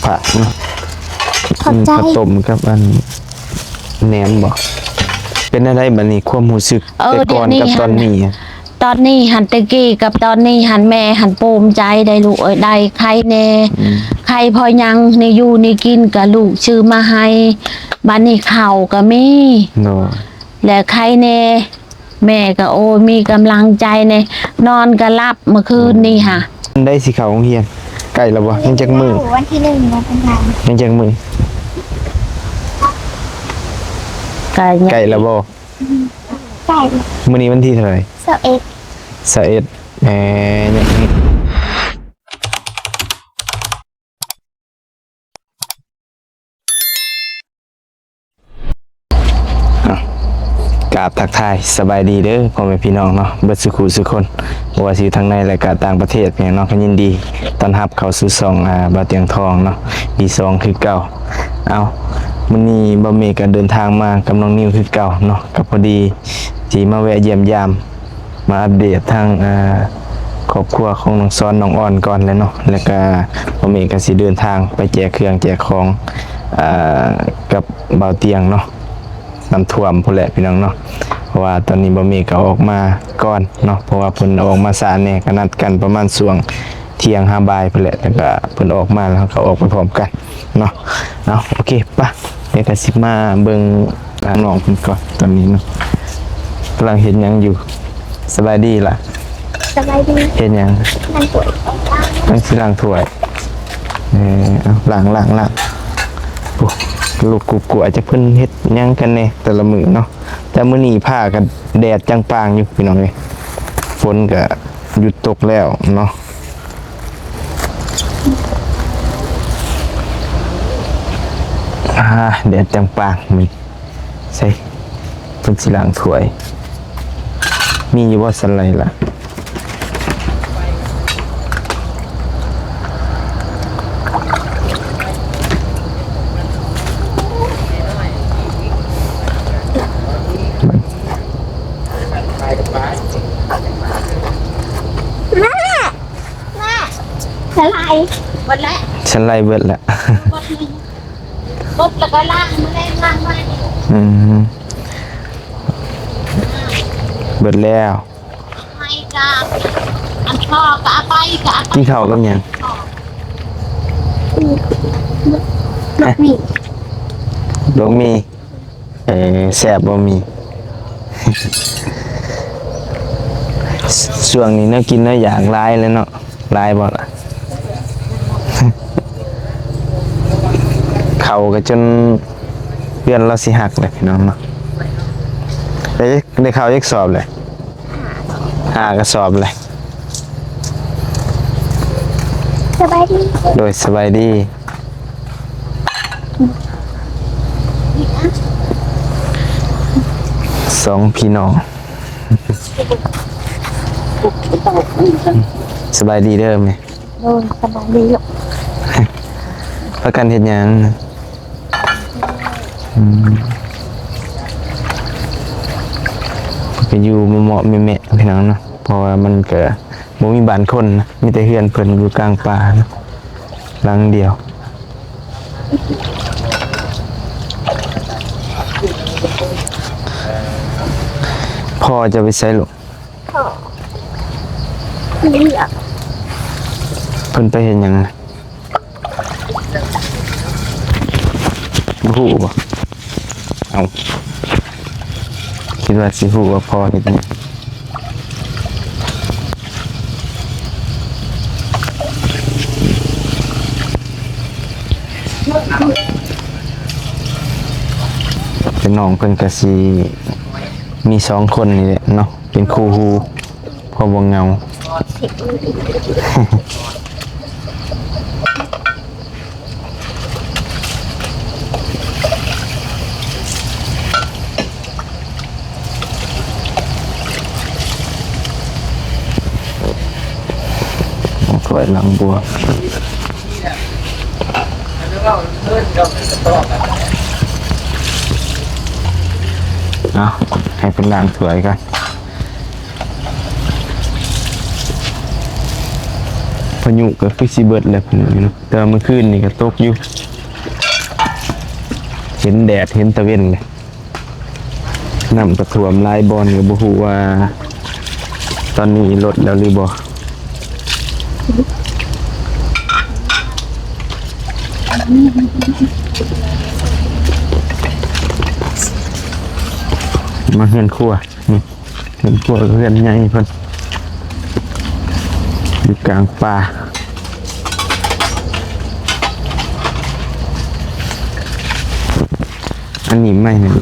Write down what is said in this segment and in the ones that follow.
ຜັກເນາະ ຂອບໃຈ ອືມ ເຂົ້າຕົ້ມກັບອັນແໜມບໍ? ເປັນແນວໃດບັດນີ້ຄວາມຮູ້ສຶກ ເອີ ແຕ່ກ່ອນກັບຕອນນີ້? ຕອນນີ້ຫັ້ນ ແຕ່ກີ້ກັບຕອນນີ້ຫັ້ນ ແມ່ຫັ້ນພູມໃຈໄດ໋ລູກເອີຍ ໄດ້ໄຂ່ແດ່ ອືມ ໄຂ່ພໍຍັງ ນີ້ຢູ່ນີ້ກິນກໍລູກຊື້ມາໃຫ້ ບັດນີ້ເຂົ້າກໍມີ ໂດຍ ແລະໄຂ່ແດ່ ແມ່ກໍ ໂອ້ຍ ມີກຳລັງໃຈແດ່ ນອນກໍຫຼັບເມື່ອຄືນນີ້ຫະ. ໄດ້ຊິເຂົ້າໂຮງຮຽນ ໃກ້ແລ້ວບໍ່? ຍັງຈັກມື້? ວັນທີໜຶ່ງ ວັນອັງຄານ ຍັງຈັກມື້? ໃກ້ ໃກ້ແລ້ວບໍ່? ໃກ້. ມື້ນີ້ວັນທີເທົ່າໃດ? ຊາວເອັດ ຊາວເອັດ. ເອີ ຍັງ ອ່ະ ກາບທັກທາຍສະບາຍດີເດີພໍ່ແມ່ພີ່ນ້ອງເນາະ ເບິດສູ່ຄູ່ສູ່ຄົນ ບໍ່ວ່າຊິຢູ່ທາງໃນ ແລະກະຕ່າງປະເທດ ພີ່ນ້ອງເນາະ ກໍຍິນດີຕ້ອນຮັບເຂົ້າສູ່ຊ່ອງ ອ່າ ບ່າວຕຽງທອງເນາະ ປີສອງຄືເກົ່າ. ເອົ້າ ມື້ນີ້ບ່າວເມກກໍເດີນທາງມາກັບນ້ອງນິວຄືເກົ່າເນາະ ກໍພໍດີຊິມາແວະຢ້ຽມຢາມ ມາອັບເດດທາງ ອ່າ ຄອບຄົວຂອງນ້ອງຊອນ ນ້ອງອອນກ່ອນແຫຼະເນາະ ແລ້ວກະພໍ່ແມ່ກໍຊິເດີນທາງໄປແຈກເຄື່ອງແຈກຂອງ ອ່າ ກັບບ່າວຕຽງເນາະ ນ້ຳຖ້ວມພຸ້ນແຫຼະພີ່ນ້ອງເນາະ. ເພາະວ່າຕອນນີ້ບ່າວເມກກໍອອກມາກ່ອນເນາະ ເພາະວ່າເພິ່ນອອກມາຊ້າແດ່ ກໍນັດກັນປະມານຊ່ວງທ່ຽງຫາບ່າຍພຸ້ນແຫຼະ ແລ້ວກະເພິ່ນອອກມາ ແລ້ວເຮົາກໍອອກໄປພ້ອມກັນ ເນາະ. ເອົາ ໂອເຄ ປະ ດຽວກໍຊິມາເບິ່ງທາງນ້ອງເພິ່ນກ່ອນຕອນນີ້ເນາະ ກຳລັງເຮັດຫຍັງຢູ່? ສະບາຍດີລະ. ສະບາຍດີ. ເຮັດຫຍັງ? ລ້າງຖ້ວຍ. ກຳລັງຊິລ້າງຖ້ວຍ. ເອີ ເອົາ ລ້າງ ລ້າງ ລ້າງ. ໂອ້ ລຸກກຸກກົວ ຈັກເພິ່ນເຮັດຫຍັງກັນແດ່ແຕ່ລະມື້ເນາະ. ແຕ່ມື້ນີ້ຟ້າກໍແດດຈ້າງປ່າງຢູ່ພີ່ນ້ອງເອີຍ ຝົນກໍຢຸດຕົກແລ້ວເນາະ. ອ່າ ແດດຈ້າງປ່າງມື້ນີ້. ໃສ່ ເພິ່ນຊິລ້າງຖ້ວຍ ມີຢູ່ບໍ່ສັນໄລລະ? ແມ່ ແມ່ ສະໄລເບິດແລ້ວ ສະໄລເບິດແລ້ວ ເບິດແລ້ວກໍລ້າງ ມື້ແລງລ້າງໃໝ່. ອືມ ເບິດແລ້ວ ໃຫ້ກັບອັນພໍ່ກໍເອົາໄປ ກໍເອົາໄປ. ກິນເຂົ້າກັບຫຍັງ? ອືມ ບັກໝີ່ ບັກໝີ່. ເອີ ແຊບບໍ່ມີ. ຊ່ວງນີ້ແນວກິນແນວຢາກຫຼາຍແລ້ວເນາະ ຫຼາຍບໍ່ລະ? ເຂົ້າກໍຈົນເຮືອນລາວຊິຫັກແລ້ວ ພີ່ນ້ອງເນາະ. ໄດ້ ໄດ້ເຂົ້າຈັກສອບແລ້ວ? ຫ້າກະສອບແຫຼະ. ສະບາຍດີ. ໂດຍ ສະບາຍດີ. ສອງພີ່ນ້ອງ. ສະບາຍດີເດີແມ່. ໂດຍ ສະບາຍດີ. ພາກັນເຮັດຫຍັງ? ອືມ ກໍຢູ່ເໝາະໆແມະໆ ພີ່ນ້ອງເນາະ ເພາະວ່າມັນກໍບໍ່ມີບ້ານຄົນນະ ມີແຕ່ເຮືອນເພິ່ນຢູ່ກາງປ່ານະ ຫຼັງດຽວ. ພໍ່ເຈົ້າໄປໃສລູກ? ພໍ່ ເພິ່ນໄປເຮັດຫຍັງ? ບໍ່ຮູ້ບໍ່? ເອົ້າ ຄິດວ່າຊິຮູ້ວ່າພໍ່ເຮັດຫຍັງ. ແຕ່ນ້ອງເພິ່ນກໍຊິມີສອງຄົນນີ້ແຫຼະເນາະ ເປັນຄູ່ຮູ້ ພໍບໍ່ເຫງົາ. ຖ້ວຍຫຼັງບົວ ເອົາ ໃຫ້ເພິ່ນລ້າງຖ້ວຍກ່ອນ. ພາຍຸກໍຄືຊິເບິດແລ້ວ ພາຍຸເນາະ ແຕ່ວ່າມື້ຄືນນີ້ກໍຕົກຢູ່ ເຫັນແດດເຫັນຕາເວັນເລີຍ. ນ້ຳກໍຖ້ວມຫຼາຍບ່ອນ ກໍບໍ່ຮູ້ວ່າຕອນນີ້ລົດແລ້ວຫຼືບໍ່. ມາເຮືອນຄົວນີ້ ເຮືອນຄົວເຮືອນໃຫຍ່ເພິ່ນ ຢູ່ກາງປ່າ. ອັນນີ້ໄມ້ຫຍັງ?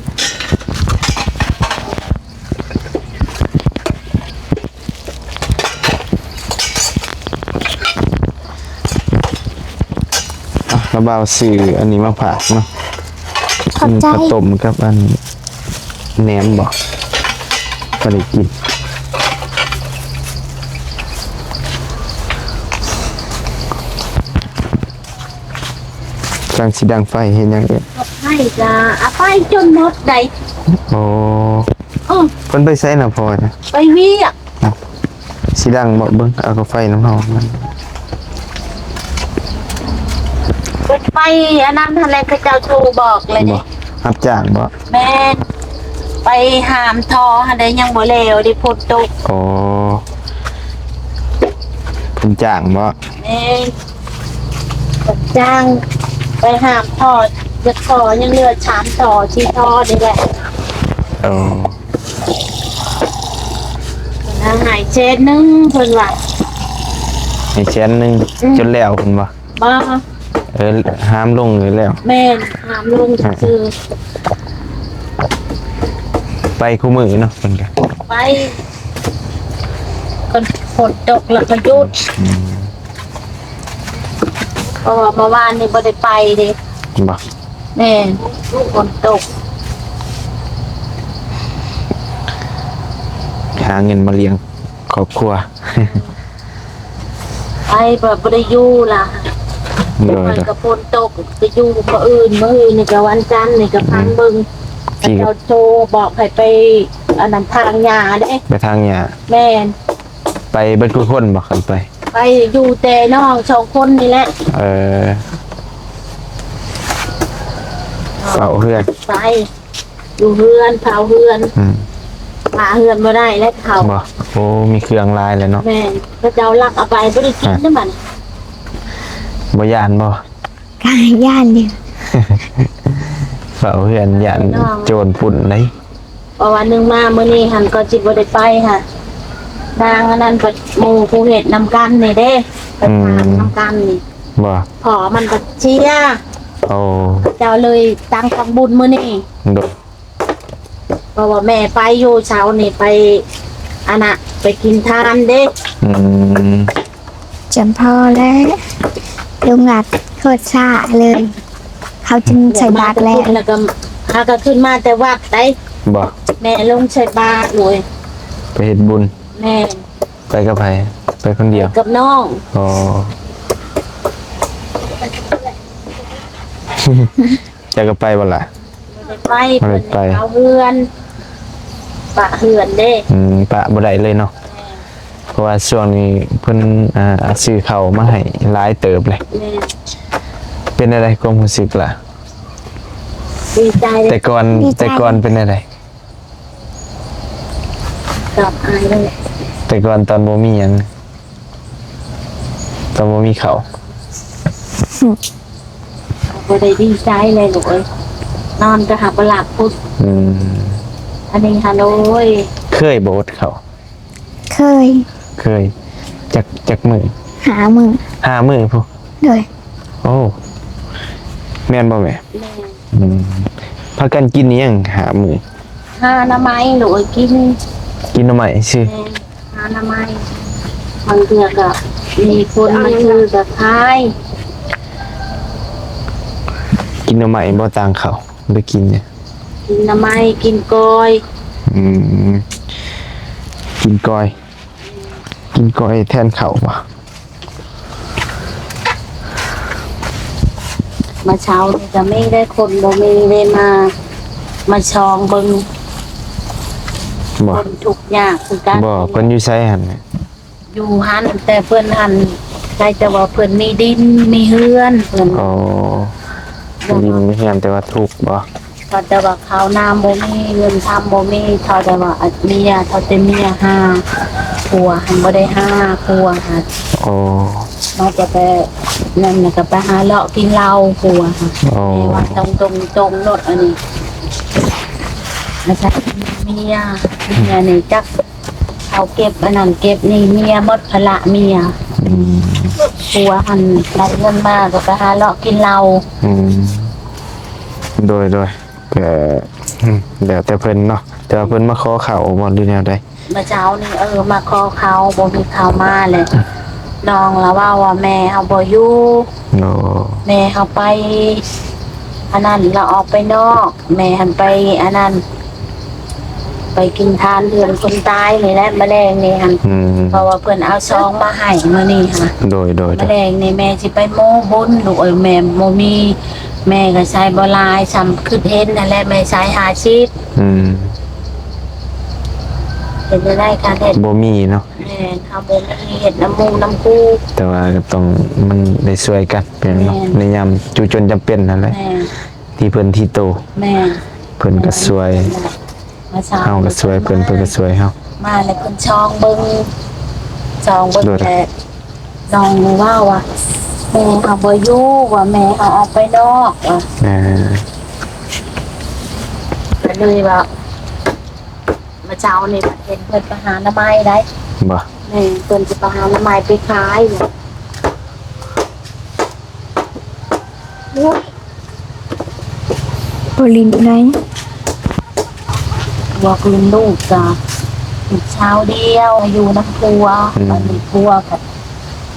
ອ່ະ ລະບ່າວຊື້ອັນນີ້ມາຝາກເນາະ. ຂອບໃຈ. ອືມ ເຂົ້າຕົ້ມກັບອັນແໜມບໍ? ບໍ່ໄດ້ກິນ. ກຳລັງຊິດັງໄຟເຮັດຫຍັງເອີຍ? ໃຫ້ຈະເອົາໄປຈົນໝົດໄດ໋. ອໍ ເອີ ເພິ່ນໄປໃສນະພໍ່ນະ? ໄປວຽກ. ຊິດັງບໍ່? ເບິ່ງເອົາກາໄຟນຳເຮົາ. ເພິ່ນໄປອັນນັ້ນຫັ້ນແຫຼະ ເຂົາເຈົ້າໂທບອກແລ້ວເດ້. ຮັບຈ້າງບໍ່? ແມ່ນ ໄປຫາມທໍ່ຫັ້ນແຫຼະ ຍັງບໍ່ແລ້ວເດ້ ຝົນຕົກ. ອໍ ເພິ່ນຈ້າງບໍ່? ແມ່ນ ຮັບຈ້າງໄປຫາມທໍ່ ຢາກທໍ່ຍັງເຫຼືອສາມທໍ່ ສີ່ທໍ່ນີ້ແຫຼະ. ອໍ ເພິ່ນໃຫ້ແສນໜຶ່ງ ເພິ່ນວ່າ ໃຫ້ແສນໜຶ່ງ. ອືມ ຈົນແລ້ວເພິ່ນວ່າ. ບໍ່ ເອີ ຫາມລົງຢູ່ແລ້ວ. ແມ່ນ ຫາມລົງຊື່ໆ. ໄປຄູ່ມື້ເນາະ ເພິ່ນກະໄປ ຝົນຕົກແລ້ວກະຢຸດ. ອືມ ເພາະວ່າເມື່ອວານນີ້ບໍ່ໄດ້ໄປເດ້. ບໍ່? ແມ່ນ ຝົນຕົກ ຫາເງິນມາລ້ຽງຄອບຄົວ. ໄປແບບບໍ່ໄດ້ຢູ່ລະ. ໂດຍ ແຕ່ຂ້ອຍກໍຝົນຕົກ ໄປຢູ່ມື້ອື່ນ ມື້ອື່ນນີ້ກໍວັນຈັນນີ້ກໍ ອືມ ຟັງເບິ່ງ ທີ່ ເຂົາເຈົ້າໂທບອກໃຫ້ໄປອັນນັ້ນຖາງຫຍ້າເດ້. ໄປຖາງຫຍ້າ. ແມ່ນ. ໄປເບິດທຸກຄົນບໍ່ ຄັນໄປ? ໄປຢູ່ແຕ່ນ້ອງສອງຄົນນີ້ແຫຼະ. ເອີ ເຝົ້າເຮືອນ. ໄປ ຢູ່ເຮືອນ ເຝົ້າເຮືອນ. ອືມ ປະເຮືອນບໍ່ໄດ້ແລ້ວເຖົ້າ. ບໍ່? ໂອ້ ມີເຄື່ອງຫຼາຍແລ້ວເນາະ. ແມ່ນ ເຂົາເຈົ້າລັກເອົາໄປ ບໍ່ໄດ້ກິນເດ້ບັດນີ້. ບໍ່ຢ້ານບໍ່? ກະຢ້ານຢູ່. ເຝົ້າເຮືອນຢ້ານໂຈນປຸ້ນເດ້. ເພາະວ່າໜຶ່ງມາມື້ນີ້ຫັ້ນກໍຊິບໍ່ໄດ້ໄປຫັ້ນ ນາງອັນນັ້ນ ໝູ່ຜູ້ເຮັດນຳກັນນີ້ເດ້ ໄປ ອືມ ທາງນຳກັນນີ້. ບໍ່? ພໍ່ມັນກໍເສຍ. ໂອ້ ເຈົ້າເລີຍຕັ້ງກອງບຸນມື້ນີ້. ໂດຍ ເພາະວ່າແມ່ໄປຢູ່ເຊົ້ານີ້ ໄປອັນນະ ໄປກິນທານເດ້. ອືມ ຈຳພໍແລ້ວ ລຸງລັດໂຄດຊ້າເລີຍ ເຂົາຈຶ່ງໃສ່ບາດແລ້ວ ແລ້ວກໍຫາກໍຂຶ້ນມາແຕ່ວັດໄດ໋. ບໍ່? ແມ່ລົງໃສ່ບາດໂລຍ ໄປເຮັດບຸນ. ແມ່ນ. ໄປກັບໃຜ? ໄປຄົນດຽວ? ໄປກັບນ້ອງ. ອໍ ເຈົ້າກໍໄປບໍ່ລະ? ບໍ່ໄດ້ໄປ ບໍ່ໄດ້ໄປ ເພິ່ນເຝົ້າເຮືອນ ປະເຮືອນເດ້. ອືມ ປະບໍ່ໄດ້ເລີຍເນາະ. ແມ່ນ. ເພາະວ່າຊ່ວງນີ້ເພິ່ນ ອ່າ ຊື້ເຂົ້າມາໃຫ້ຫຼາຍເຕີບເລີຍ. ແມ່ນ. ເປັນແນວໃດຄວາມຮູ້ສຶກລະ? ດີໃຈ. ແຕ່ກ່ອນ ດີໃຈ. ແຕ່ກ່ອນເປັນແນວໃດ? ຕອບອາຍເລີຍ. ແຕ່ກ່ອນຕອນບໍ່ມີຫຍັງ ຕອນບໍ່ມີເຂົ້າ ບໍ່ໄດ້ດີໃຈເລີຍລູກເອີຍ ນອນກໍຫາບໍ່ຫຼັບພຸ້ນ. ອືມ ອັນນີ້ຫັ້ນ ໂອ້ຍ ເຄີຍບໍ່ອົດເຂົ້າ? ເຄີຍ. ເຄີຍ. ຈັກ ຈັກມື້? ຫ້າມື້. ຫ້າມື້ພຸ້ນ. ໂດຍ. ໂອ້ ແມ່ນບໍ່ແມ່? ແມ່ນ. ອືມ ພາກັນກິນອີ່ຫຍັງຫ້າມື້? ຫາໜໍ່ໄມ້ໂລຍກິນ. ກິນໜໍ່ໄມ້ຊື່? ແມ່ນ ຫາໜໍ່ໄມ້ ບາງເທື່ອກໍມີຄົນມາຊື້ກໍຂາຍ. ກິນໜໍ່ໄມ້ບໍ່ ຕ່າງເຂົ້າ ຫຼືກິນຫຍັງ? ກິນໜໍ່ໄມ້ ກິນກ້ອຍ. ອືມ ກິນກ້ອຍ. ກິນກ້ອຍແທນເຂົ້າບໍ່? ມາເຊົ້ານີ້ກໍມີໄດ້ຄົນບໍ່ມີໄດ້ມາ ມາຊອງເບິ່ງ. ບໍ່? ຄົນທຸກຍາກຄືກັນ. ບໍ່? ເພິ່ນຢູ່ໃສຫັ້ນ? ຢູ່ຫັ້ນ ແຕ່ເພິ່ນຫັ້ນ ໄດ້ແຕ່ວ່າເພິ່ນມີດິນມີເຮືອນເພິ່ນ. ອໍ ມີດິນມີເຮືອນ ແຕ່ວ່າທຸກບໍ? ເຂົາແຕ່ວ່າເຂົ້ານ້ຳບໍ່ມີ ເງິນຄຳບໍ່ມີ ເຂົາແຕ່ວ່າເມຍ ເຂົາແຕ່ເມຍຫາ ຜົວຫັ້ນບໍ່ໄດ້ຫາ ຜົວຫັ້ນ. ອໍ ນອກຈາກແຕ່ນັ້ນແລ້ວກໍໄປຫາເລາະກິນເຫຼົ້າ ຜົວຫັ້ນ. ອໍ ແຕ່ວ່າຕ້ອງຕົງໆໂລດອັນນີ້ ອາໄສເມຍ ເມຍນີ້ຈັກ ເຂົາເກັບອັນນັ້ນເກັບນີ້ ເມຍໝົດພາລະເມຍ. ອືມ ຜົວຫັ້ນໄດ້ເງິນມາກໍໄປຫາເລາະກິນເຫຼົ້າ. ອືມ ໂດຍ ໂດຍ ກໍ ອືມ ແລ້ວແຕ່ເພິ່ນເນາະ. ແຕ່ວ່າເພິ່ນມາຂໍເຂົ້າບໍ່ ຫຼືແນວໃດ? ເມື່ອເຊົ້ານີ້ ເອີ ມາຂໍເຂົ້າ ບໍ່ມີເຂົ້າມາແລ້ວ ນ້ອງລະເວົ້າວ່າແມ່ເຮົາບໍ່ຢູ່. ໂອ້ ແມ່ເຮົາໄປອັນນັ້ນ ລະອອກໄປນອກ ແມ່ຫັ້ນໄປອັນນັ້ນ ໄປກິນທານເຮືອນຄົນຕາຍນີ້ແຫຼະ ມະແລງນີ້ຫັ້ນ. ອືມ ເພາະວ່າເພິ່ນເອົາຊອງມາໃຫ້ມື້ນີ້ຫັ້ນ. ໂດຍ ໂດຍ ມະແລງນີ້ແມ່ຊິໄປໂມບຸນລູກເອີຍ ແມ່ບໍ່ມີ ແມ່ກໍໃຊ້ບໍ່ຫຼາຍ ສ່ຳຄິດເຫັນຫັ້ນແຫຼະ ແມ່ໃຊ້ຫ້າສິບ. ອືມ ເປັນໄດ້ການເຮັດ ບໍ່ມີເນາະ. ແມ່ນ ເຮົາບໍ່ມີເຮັດນຳໝູ່ນຳຄູ່ ແຕ່ວ່າກໍຕ້ອງ ມັນໄດ້ຊ່ວຍກັນ ເປັນເນາະ. ແມ່ນ ໃນຍາມຈຸຈົນຈຳເປັນຫັ້ນແຫຼະ ແມ່ນ ທີ່ເພິ່ນທີ່ໂຕ. ແມ່ນ ເພິ່ນກໍຊ່ວຍ ມາເຊົ້າ ເຮົາກໍຊ່ວຍເພິ່ນ ເພິ່ນກໍຊ່ວຍເຮົາ. ມາແລ້ວເພິ່ນຊ່ອງເບິ່ງ ຊ່ອງເບິ່ງ ໂດຍ ແຕ່ນ້ອງເວົ້າວ່າ ແມ່ເຮົາບໍ່ຢູ່ ວ່າແມ່ເຮົາອອກໄປນອກວ່າ. ເອີ ກໍເລີຍວ່າ ມາເຊົ້ານີ້ເຫັນເພິ່ນໄປຫາໜໍ່ໄມ້ໄດ໋. ບໍ່? ແມ່ນ ເພິ່ນຊິໄປຫາໜໍ່ໄມ້ໄປຂາຍ. ໂອ້ຍ ບໍ່ຫຼິ້ນໃດ໋ ບອກລຸງລູກກະລູກສາວດຽວ ຢູ່ນຳຜົວ. ອືມ ບັດນີ້ຜົວກໍ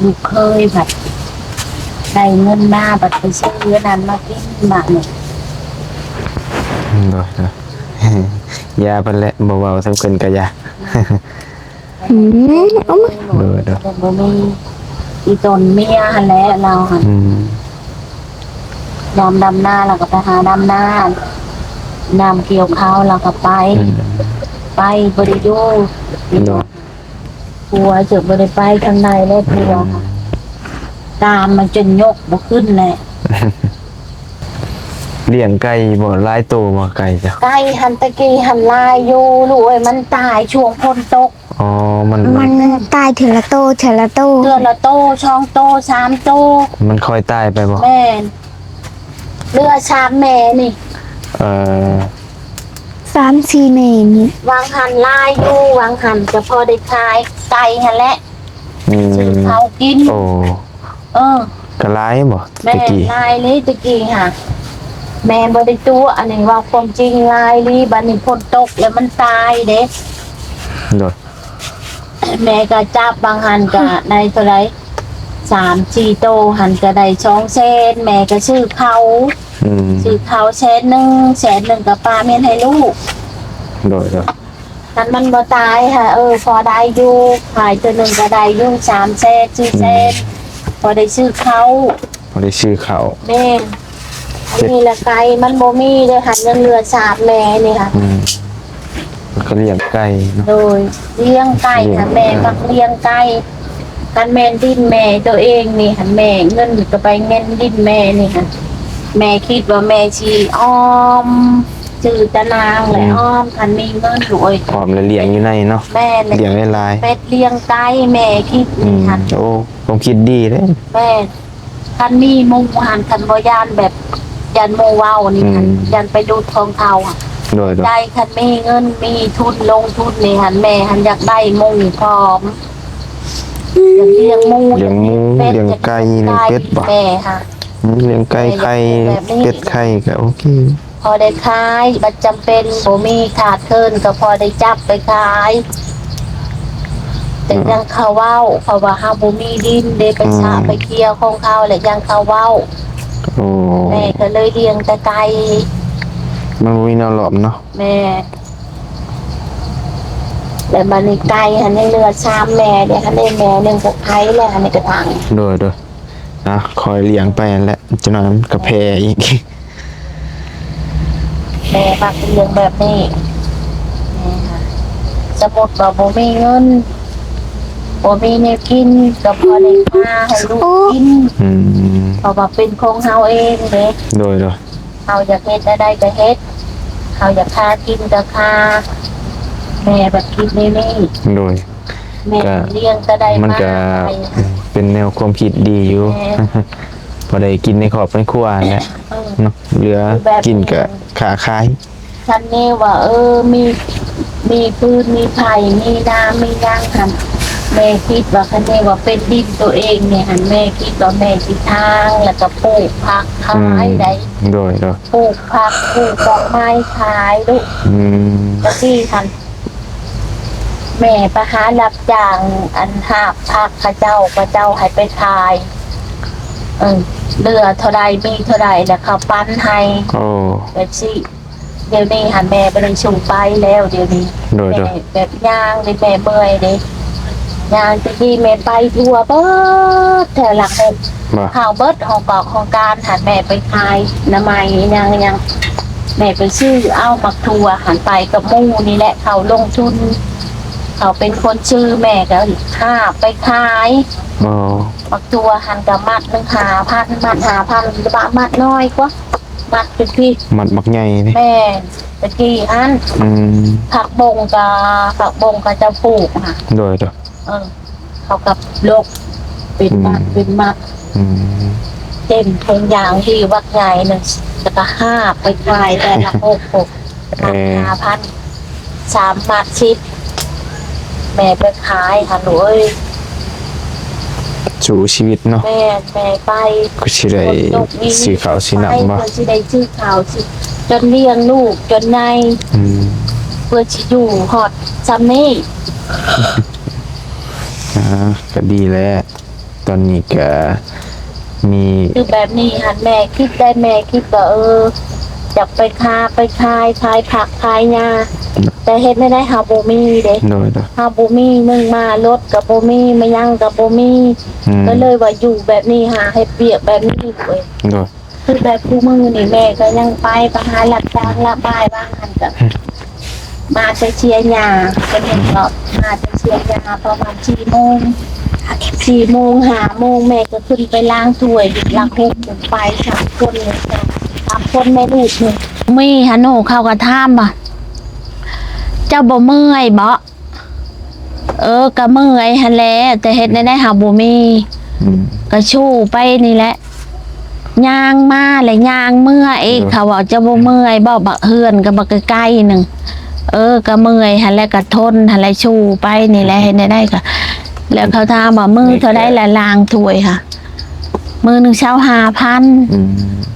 ລູກເຂີຍບັດໄດ້ເງິນມາ ບັດໄປຊື້ອັນນັ້ນມາກິນບາດນີ້. ໂດຍ ໂດຍ ຢ່າເພິ່ນແຫຼະ ບໍ່ເວົ້ານຳເພິ່ນກໍຢ່າ. ອືມ ເອົາມາ ໂດຍ ໂດຍ ບໍ່ມີ ອີ່ຕົນເມຍຫັ້ນແຫຼະລາວຫັ້ນ. ອືມ ຍາມດຳນາລາວກໍໄປຫາດຳນາ ຍາມກ່ຽວເຂົ້າລາວກໍໄປ. ອືມ ໄປ ບໍ່ໄດ້ຢູ່. ໂດຍ ຜົວຈະບໍ່ໄດ້ໄປທາງໃດແລ້ວ ຜົວ ອືມ ກາມມັນຈົນຍົກບໍ່ຂຶ້ນແຫຼະ. ລ້ຽງໄກ່ບໍ່? ຫຼາຍໂຕບໍ່ໄກ່ເຈົ້າ? ໄກ່ຫັ້ນແຕ່ກີ້ຫັ້ນຫຼາຍຢູ່ລູກເອີຍ ມັນຕາຍຊ່ວງຝົນຕົກ. ອໍ ມັນ ມັນຕາຍເທື່ອລະໂຕ ເທື່ອລະໂຕ ເທື່ອລະໂຕ ສອງໂຕ ສາມໂຕ. ມັນຄ່ອຍຕາຍໄປບໍ່? ແມ່ນ ເຫຼືອສາມແມ່ນີ້. ເອີ ສາມສີ່ແມ່ນີ້ ຫວ່າງຫັ້ນຫຼາຍຢູ່ ຫວ່າງຫັ້ນກໍພໍໄດ້ຂາຍໄກ່ຫັ້ນແຫຼະ. ອືມ ຊື້ເຂົ້າກິນ. ໂອ້ ເອີ ກໍຫຼາຍບໍ່? ແມ່ນ ແຕ່ກີ້ຫຼາຍເລີຍ ແຕ່ກີ້ຫາ ແມ່ບໍ່ໄດ້ຕົວະ ອັນນີ້ເວົ້າຄວາມຈິງ ຫຼາຍອີ່ຫຼີ. ບັດນີ້ຝົນຕົກແລ້ວມັນຕາຍເດ້. ໂດຍ ແມ່ກໍຈັບ ຫວ່າງຫັ້ນກໍໄດ້ເທົ່າໃດ ສາມສີ່ໂຕຫັ້ນກໍໄດ້ສອງແສນ ແມ່ກໍຊື້ເຂົ້າ. ອືມ ຊື້ເຂົ້າແສນໜຶ່ງ ແສນໜຶ່ງກໍປະເມັນໃຫ້ລູກ. ໂດຍ ໂດຍ ຄັນມັນບໍ່ຕາຍຫາ ເອີ ພໍໄດ້ຢູ່ ຂາຍເທື່ອໜຶ່ງກໍໄດ້ຢູ່ສາມແສນ ສີ່ແສນ. ອືມ ພໍໄດ້ຊື້ເຂົ້າ ພໍໄດ້ຊື້ເຂົ້າ. ແມ່ນ ອັນນີ້ລະໄກ່ມັນບໍ່ມີເດ້ ຫັ້ນຍັງເຫຼືອສາມແມ່ນີ້ຫາ. ອືມ ກໍລ້ຽງໄກ່ເນາະ. ໂດຍ ລ້ຽງໄກ່ ລ້ຽງ ຫັ້ນແມ່ ເອີ ມັກລ້ຽງໄກ່. ຄັນແມ່ນດິນແມ່ໂຕເອງນີ້ຫັ້ນ ແມ່ ເງິນກໍໄປເງິນດິນແມ່ນີ້ຫັ້ນ ແມ່ຄິດວ່າແມ່ຊິອອມ ຊື້ຕານາງແຫຼະ ອືມ ອອມ ຄັນມີເງິນ ໂອ້ຍ ອອມແລ້ວລ້ຽງຢູ່ໃນເນາະ. ແມ່ນ ລ້ຽງຫຼາຍໆ ເປັດລ້ຽງໄກ່ ແມ່ຄິດ ອືມ ນີ້ຫັ້ນ. ໂອ້ ຄວາມຄິດດີເດ້. ແມ່ນ ຄັນມີໝູ່ຫັ້ນ ຄັນບໍ່ຢ້ານແບບ ຢ້ານໝູ່ເວົ້ານີ້ຫັ້ນ ອືມ ຢ້ານໄປດູດຂອງເຂົາ. ໂດຍ ໂດຍ ໄດ້ ຄັນມີເງິນມີທຶນລົງທຶນນີ້ຫັ້ນ ແມ່ຫັ້ນຢາກໄດ້ໝູ່ພ້ອມ ຢາກລ້ຽງໝູ່ ລ້ຽງໝູ່ ລ້ຽງໄກ່ ລ້ຽງເປັດບໍ? ແມ່ຫາ ອືມ ລ້ຽງໄກ່ໄຂ່ ແມ່ຢາກໄດ້ແບບນີ້ ເປັດໄຂ່ກໍໂອເຄ. ພໍໄດ້ຂາຍ ບັດຈຳເປັນບໍ່ມີຂາດເຂີນກໍພໍໄດ້ຈັບໄປຂາຍ. ແຕ່ ອືມ ຍັງເຂົາເວົ້າ ເພາະວ່າເຮົາບໍ່ມີດິນເດ້ ໄປຊະ ອືມ ໄປເຄຍຂອງເຂົາ ແລະ ຍັງເຂົາເວົ້າ. ໂອ້ ແມ່ກໍເລີຍລ້ຽງແຕ່ໄກ່ ມັນບໍ່ມີແນວລ້ອມເນາະ. ແມ່ ແລ້ວບັດນີ້ໄກ່ຫັ້ນຍັງເຫຼືອສາມແມ່ເດ້ ຫັ້ນເດ້ ແມ່ໜຶ່ງກໍໄຂ່ແລ້ວ ຫັ້ນນີ້ກະທັງ. ໂດຍ ໂດຍ ນະ ຄອຍລ້ຽງໄປຫັ້ນແຫຼະ ຈັກໜ້ອຍມັນກໍແຜ່ອີກ. ແມ່ມັກລ້ຽງແບບນີ້ ແມ່ຫາ ສົມມຸດວ່າບໍ່ມີເງິນ ບໍ່ມີແນວກິນ ກໍພໍໄດ້ຫາໃຫ້ລູກກິນ. ອືມ ເພາະວ່າເປັນຂອງເຮົາເອງເດ້. ໂດຍ ໂດຍ. ເຮົາຢາກເຮັດແນວໃດກໍເຮັດ ເຮົາຢາກຄາກິນກໍຄາ ແມ່ບັດຄິດແນວນີ້. ໂດຍ. ແມ່ ກໍ ລ້ຽງກໍໄດ້ ມັນກໍ ມາ ເປັນແນວຄວາມຄິດດີຢູ່. ແມ່ ພໍໄດ້ກິນໃນຄອບໃນຄົວຫັ້ນແຫຼະ. ເອີ ເນາະ ເຫຼືອ ແບບ ກິນກໍ ນີ້ ຄ້າຂາຍ. ຄັນແມ່ວ່າ ເອີ ມີ ມີຟືນມີໄຟ ມີນ້ຳມີຫຍັງຫັ້ນ ແມ່ຄິດວ່າ ຄັນແມ່ວ່າເປັນດິນໂຕເອງນີ້ຫັ້ນ ແມ່ຄິດວ່າແມ່ຊິຖາງ ແລ້ວກໍປູກຜັກຂາຍໄດ້. ອືມ ໂດຍ ໂດຍ. ປູກຜັກ ປູກດອກໄມ້ຂາຍລູກ. ອືມ ຕະກີ້ຫັ້ນ ແມ່ໄປຫາຮັບຈ້າງ ອັນ ຫາບຜັກເຂົາເຈົ້າ ເຂົາເຈົ້າໃຫ້ໄປຂາຍ ເອີ ເຫຼືອເທົ່າໃດ ມີເທົ່າໃດ ແລ້ວເຂົາປັນໃຫ້. ໂອ້ ແບບຊີ້. ດຽວນີ້ຫັ້ນແມ່ບໍ່ໄດ້ສົ່ງໄປແລ້ວ ດຽວນີ້. ໂດຍ ໂດຍ. ແມ່ແບບຍ່າງເດ້ ແມ່ເມື່ອຍເດ້ ຍ່າງ. ແຕ່ກີ້ແມ່ໄປທົ່ວເບິດແຖວຫຼັກຫົກ ບໍ່ ເຂົ້າເບິດຫ້ອງກອກຫ້ອງການຫັ້ນ ແມ່ໄປຂາຍໜໍ່ໄມ້ຫຍັງຫຍັງ ແມ່ໄປຊື້ເອົາໝາກຖົ່ວຫັ້ນ ໄປກັບໝູ່ນີ້ແຫຼະ ເຂົາລົງທຶນ ເຂົາເປັນຄົນຊື້ ແມ່ກໍຫາບໄປຂາຍ. ອໍ ໝາກຖົ່ວຫັ້ນກໍມັດໜຶ່ງຫ້າພັນ ມັດຫ້າພັນ ມັດນ້ອຍກວ່າ ມັດເປັນພີ້ ມັດບັກໃຫຍ່ນີ້. ແມ່ນ ແຕ່ກີ້ຫັ້ນ. ອືມ ຜັກບົ້ງກໍ ຜັກບົ້ງເຂົາເຈົ້າປູກນະ. ໂດຍ ໂດຍ. ເອີ ເຂົາກໍລົກເປັນມັດ ອືມ ເປັນມັດ. ອືມ ເຕັມຖົງຢາງທີ່ບັກໃຫຍ່ໜຶ່ງ ແລ້ວກໍຫາບໄປຂາຍແຕ່ລະຫົກຫົກ ເອີ ມັດຫ້າພັນ ສາມມັດສິບ ແມ່ໄປຂາຍຫັ້ນເອີຍ. ສູ້ຊີວິດເນາະ. ແມ່ນ ແມ່ໄປ ກໍຊິໄດ້ ຝົນຕົກນີ້ ຊື້ເຂົ້າຊື້ນ້ຳບໍ່ ເພື່ອຊິໄດ້ຊື້ເຂົ້າ ຊິ ຈົນລ້ຽງລູກຈົນໃຫຍ່. ອືມ ເພື່ອຊິຢູ່ຮອດຊ່ຳນີ້. ອ່າ ກໍດີແລ້ວ ຕອນນີ້ກໍມີ ຄືແບບນີ້ຫັ້ນ ແມ່ຄິດໄດ້ ແມ່ຄິດວ່າ ເອີ ຢາກໄປຄ້າໄປຂາຍ ຂາຍຜັກຂາຍຫຍ້າ ແຕ່ເຮັດແນວໃດເຮົາບໍ່ມີເດ້. ໂດຍ ໂດຍ. ເຮົາບໍ່ມີ ໜຶ່ງມາລົດກໍບໍ່ມີ ມາຫຍັງກໍບໍ່ມີ. ອືມ ກໍເລີຍວ່າຢູ່ແບບນີ້ ຫາເຮັດວຽກແບບນີ້ເວີຍ. ໂດຍ. ຄືແບບຄູ່ມື້ນີ້ແມ່ກໍຍັງໄປ ໄປຫາລັບຈ້າງລັບບ່າຍ ວ່າຫັ້ນກໍ ອືມ ມາແຕ່ເຊຍຫຍ້າ ເປັນເຫັນເນາະ ມາແຕ່ເຊຍຫຍ້າປະມານສີ່ໂມງ ສີ່ໂມງ ຫ້າໂມງ ແມ່ກໍຂຶ້ນໄປລ້າງຖ້ວຍ ລັກຫົກ ໄປສາມຄົນເລີຍ ສາມຄົນແມ່ລູກນີ້. ມີຫັ້ນ ໂອ້ ເຂົາກໍຖາມວ່າ ເຈົ້າບໍ່ເມື່ອຍບໍ? ເອີ ກໍເມື່ອຍຫັ້ນແຫຼະ ແຕ່ເຮັດແນວໃດເຮົາບໍ່ມີ. ອືມ ກໍສູ້ໄປນີ້ແຫຼະ ຍ່າງມາແລະຍ່າງເມືອອີກ. ເອີ ເຂົາເວົ້າ ເຈົ້າບໍ່ເມື່ອຍບໍ? ບັກເຮືອນກໍບັກໃກ້ໆໜຶ່ງ. ເອີ ກໍເມື່ອຍຫັ້ນແຫຼະ ກໍທົນຫັ້ນແຫຼະ ສູ້ໄປນີ້ແຫຼະ ເຮັດແນວໃດກໍ ແລ້ວເຂົາຖາມວ່າ ມື້ເທົ່າໃດລະລ້າງຖ້ວຍຫະ? ມື້ໜຶ່ງຊາວຫ້າພັນ. ອືມ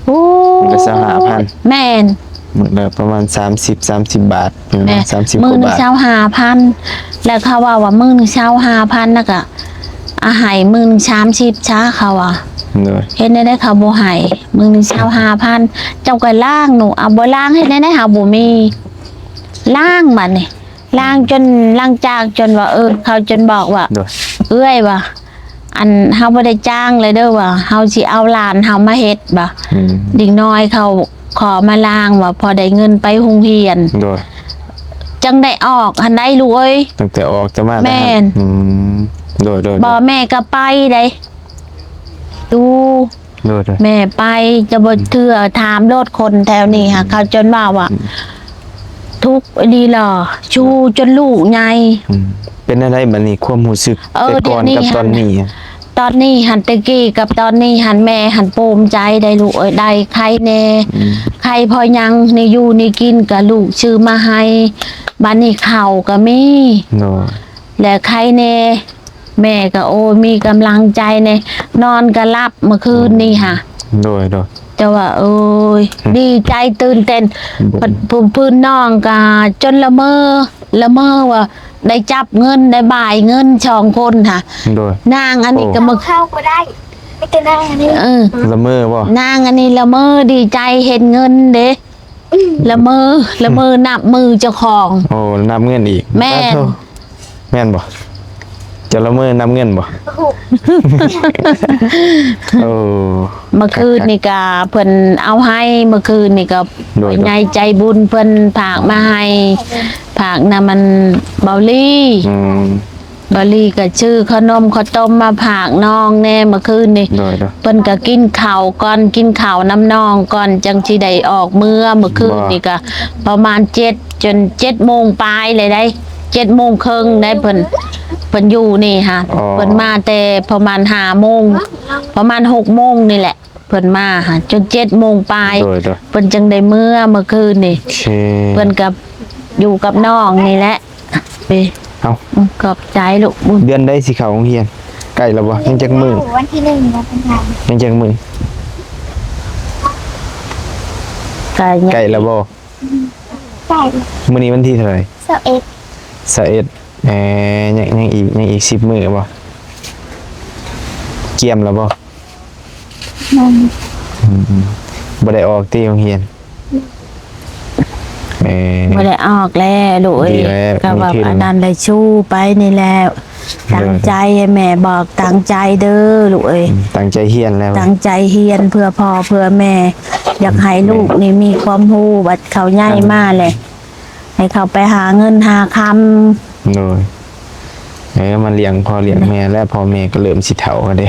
ໂອ້ ມື້ລະຊາວຫ້າພັນ. ແມ່ນ. ມື້ລະປະມານສາມສິບ ສາມສິບບາດ. ແມ່ນ ສາມສິບ ມື້ໜຶ່ງຊາວຫ້າພັນ ແລ້ວເຂົາເວົ້າວ່າມື້ໜຶ່ງຊາວຫ້າພັນ ແລ້ວກະ ອາ ໃຫ້ມື້ໜຶ່ງສາມສິບຊະ ເຂົາວ່າ. ໂດຍ. ເຮັດແນວໃດເຂົາບໍ່ໃຫ້ ມື້ໜຶ່ງຊາວຫ້າພັນ ເຈົ້າກໍລ້າງໜູ ເອົາ ບໍ່ລ້າງເຮັດແນວໃດ ເຮົາບໍ່ມີ ລ້າງບາດນີ້ ລ້າງຈົນ ລ້າງຈາກຈົນວ່າ ເອີ ເຂົາຈົນບອກວ່າ ໂດຍ ເອື້ອຍວ່າ ອັນ ເຮົາບໍ່ໄດ້ຈ້າງເລີຍເດີວ່າ ເຮົາຊິເອົາຫຼານເຮົາມາເຮັດວ່າ ອືມ ເດັກນ້ອຍເຂົາຂໍມາລ້າງວ່າ ພໍໄດ້ເງິນໄປໂຮງຮຽນ. ໂດຍ. ຈັ່ງໄດ້ອອກຫັ້ນໄດ໋ລູກເອີຍ. ຕັ້ງແຕ່ອອກຈາກມາ. ແມ່ນ. ອືມ ໂດຍໆໆ. ບໍ່ ແມ່ກໍໄປໄດ໋ ຕູ ໂດຍໆ ແມ່ໄປ ຈະບໍ່ເຊື່ອ ອືມ ຖາມໂລດຄົນແຖວນີ້ຫາ ອືມ ເຂົາຈົນວ່າວ່າ ອືມ ທຸກອີ່ຫຼີຫຼໍ ຊູ່ຈົນລູກໃຫຍ່. ອືມ ເປັນແນວໃດບັດນີ້ຄວາມຮູ້ສຶກ ເອີ ແຕ່ກ່ອນກັບຕອນນີ້? ຕອນນີ້ຫັ້ນ ແຕ່ກີ້ກັບຕອນນີ້ຫັ້ນ ແມ່ຫັ້ນພູມໃຈໄດ໋ລູກເອີຍ ໄດ້ໄຄແດ່ ອືມ ໄຄພໍຍັງ ແນວຢູ່ແນວກິນກໍລູກຊື້ມາໃຫ້ ບັດນີ້ເຂົ້າກໍມີ. ໂດຍ. ແລະໄຄແດ່ ແມ່ກໍ ໂອ້ຍ ມີກຳລັງໃຈແດ່ ນອນກໍຫຼັບມື້ຄືນນີ້ຫະ. ໂດຍໆ. ແຕ່ວ່າ ໂອ້ຍ ອືມ ດີໃຈຕື່ນເຕັ້ນ ບຸນ ຜູ້ ຜູ້ນ້ອງກໍຈົນລະເມີ ລະເມີວ່າໄດ້ຈັບເງິນ ໄດ້ບາຍເງິນສອງຄົນຫະ. ໂດຍ. ນາງອັນນີ້ ໂອ້ ກໍມາ ເຂົ້າບໍ່ໄດ້ ມີແຕ່ນາງອັນນີ້ ເອີ ລະເມີບໍ່? ນາງອັນນີ້ລະເມີ ດີໃຈເຫັນເງິນເດ້. ລະເມີ ລະເມີ ອືມ ນັບມືເຈົ້າຂອງ. ໂອ້ ນັບເງິນອີກ. ແມ່ນ. ປາດໂທ ແມ່ນບໍ່? ເຈົ້າລະເມີນັບເງິນບໍ່? ໂອ້ ເມື່ອຄືນນີ້ກະເພິ່ນເອົາໃຫ້ ເມື່ອຄືນນີ້ກະ ໂດຍໆ ໃຫຍ່ໃຈບຸນເພິ່ນຝາກມາໃຫ້ ໂດຍ ຝາກນຳອັນເບົາລີ. ອືມ ບາລີກໍຊື້ຂະໜົມເຂົ້າຕົ້ມມາຝາກນ້ອງແດ່ເມື່ອຄືນນີ້. ໂດຍໆ ເພິ່ນກໍກິນເຂົ້າກ່ອນ ກິນເຂົ້ານຳນ້ອງກ່ອນ ຈັ່ງຊິໄດ້ອອກເມືອ. ເມື່ອຄືນນີ້ກໍປະມານເຈັດ ຈົນເຈັດໂມງປາຍເລີຍໄດ໋ ເຈັດໂມງເຄິ່ງໄດ໋ ເພິ່ນ ເພິ່ນຢູ່ນີ້ຫາ ອໍ ເພິ່ນມາແຕ່ປະມານຫ້າໂມງ ປະມານຫົກໂມງນີ້ແຫຼະ ເພິ່ນມາຫາ ຈົນເຈັດໂມງປາຍ ໂດຍໆ ເພິ່ນຈຶ່ງໄດ້ເມືອເມື່ອຄືນນີ້. ໂອເຄ ເພິ່ນກັບ ຢູ່ກັບນ້ອງນີ້ແຫຼະ. ເອີ ເອົ້າ ອືມ ຂອບໃຈລູກບຸນ. ເດືອນໃດຊິເຂົ້າໂຮງຮຽນ? ໃກ້ແລ້ວບໍ່? ຍັງຈັກມື້? ວັນທີໜຶ່ງ ວັນອັງຄານ. ຍັງຈັກມື້? ໃກ້ ໃກ້ແລ້ວບໍ່? ໃກ້. ມື້ນີ້ວັນທີເທົ່າໃດ? ຊາວເອັດ. ຊາວເອັດ. ເອີ ຍັງ ຍັງອີກ ຍັງອີກສິບມື້ບໍ່? ກຽມແລ້ວບໍ່? ອືມ ອືມ ບໍ່ໄດ້ອອກຕິໂຮງຮຽນ? ເອີ ບໍ່ໄດ້ອອກແລ້ວລູກເອີຍ. ກໍແບບອັນນັ້ນແຫຼະ ສູ້ໄປນີ້ແຫຼະ. ຕັ້ງໃຈ ໃຫ້ແມ່ບອກ ຕັ້ງໃຈເດີລູກເອີຍ. ອືມ ຕັ້ງໃຈຮຽນແລ້ວ ຕັ້ງໃຈຮຽນເພື່ອພໍ່ເພື່ອແມ່. ຢາກໃຫ້ລູກນີ້ມີຄວາມຮູ້ ບັດເຂົາໃຫຍ່ມາແຫຼະ ໃຫ້ເຂົາໄປຫາເງິນຫາຄຳ. ໂດຍ ເອີ ມາລ້ຽງພໍ່ລ້ຽງແມ່ແລ້ວ ພໍ່ແມ່ກໍເລີ່ມຊິເຖົ້າແລ້ວເດ້.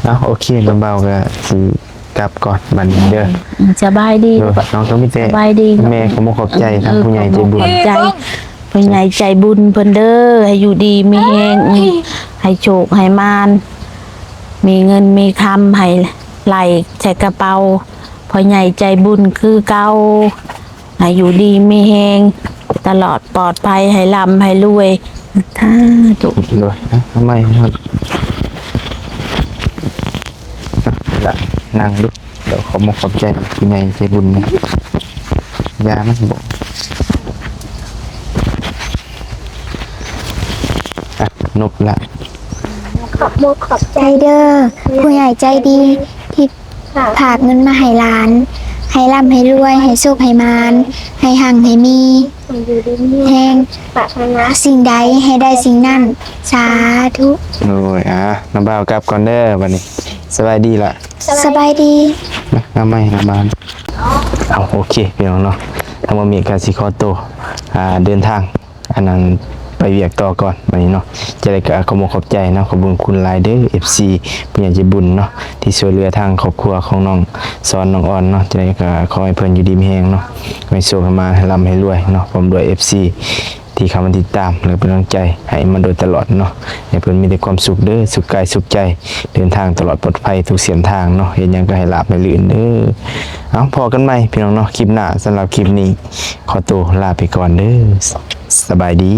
ເອົ້າ ໂອເຄ ນ້ອງບ່າວກໍຊິກັບກ່ອນບັດນີ້ເດີ. ອືມ ສະບາຍດີ. ໂດຍ ນ້ອງກໍມີແຕ່ ສະບາຍດີ ແມ່ຂໍຂອບໃຈທາງຜູ້ໃຫຍ່ໃຈບຸນ ເອີ ຂອບໃຈຜູ້ໃຫຍ່ໃຈບຸນເພິ່ນເດີ ໃຫ້ຢູ່ດີມີແຮງ ໃຫ້ໂຊກໃຫ້ໝານ ມີເງິນມີຄຳ ໃຫ້ໄຫຼໃສ່ກະເປົາ ພໍ່ໃຫຍ່ໃຈບຸນຄືເກົ່າ. ໃຫ້ຢູ່ດີມີແຮງຕະຫຼອດປອດໄພ ໃຫ້ລ່ຳໃຫ້ລວຍ ສາທຸ. ໂດຍ ເອົາໃໝ່ ລະ ນັ່ງດູ. ດຽວຂໍຂອບໃຈຜູ້ໃຫຍ່ໃຈບຸນນະ ຢາມັນບໍ່ ອ່ະ ນົບລະ. ຂອບອົກຂອບໃຈເດີ ຜູ້ໃຫຍ່ໃຈດີທີ່ ຝາກເງິນມາໃຫ້ຫຼານ ໃຫ້ລ່ຳໃຫ້ລວຍ ໃຫ້ໂຊກໃຫ້ໝານ ໃຫ້ຮັ່ງໃຫ້ມີ ໃຫ້ຢູ່ດີມີແຮງ ປາດຖະໜາສິ່ງໃດໃຫ້ໄດ້ສິ່ງນັ້ນ ສາທຸ. ໂດຍ ອ່າ ນ້ອງບ່າວກັບກ່ອນເດີບັດນີ້. ສະບາຍດີລະ ສະບາຍດີ ມາ ເອົາໃໝ່ລະບາດ. ເອົາ ໂອເຄ ພີ່ນ້ອງເນາະ ທາງບ່າວມີກະຊິຂໍໂຕ ອ່າ ເດີນທາງ ອັນນັ້ນ ໄປວຽກຕໍ່ກ່ອນບັດນີ້ເນາະ. ຈັ່ງໃດກໍຂອບອົກຂອບໃຈເນາະ ຂອບຄຸນຫຼາຍເດີ ເອັຟຊີ ຜູ້ໃຫຍ່ໃຈບຸນເນາະ ທີ່ຊ່ວຍເຫຼືອທາງຄອບຄົວຂອງນ້ອງສອນ ນ້ອງອອນເນາະ. ຈັ່ງໃດກໍຂໍໃຫ້ເພິ່ນຢູ່ດີມີແຮງເນາະ ໃຫ້ໂຊກໃຫ້ມານ ໃຫ້ລ່ຳໃຫ້ລວຍເນາະ ພ້ອມດ້ວຍ ເອັຟຊີ ທີ່ເຂົ້າມາຕິດຕາມ ແລະ ເປັນກຳລັງໃຈໃຫ້ມາໂດຍຕະຫຼອດເນາະ. ໃຫ້ເພິ່ນມີແຕ່ຄວາມສຸກເດີ ສຸກກາຍສຸກໃຈ ເດີນທາງຕະຫຼອດປອດໄພທຸກເສັ້ນທາງເນາະ ເຮັດຫຍັງກໍໃຫ້ລາບໃຫ້ລື່ນເດີ. ເອົາ ພໍ້ກັນໃໝ່ ພີ່ນ້ອງເນາະ ຄລິບໜ້າ. ສຳລັບຄລິບນີ້ ຂໍໂຕລາໄປກ່ອນເດີ ສະບາຍດີ.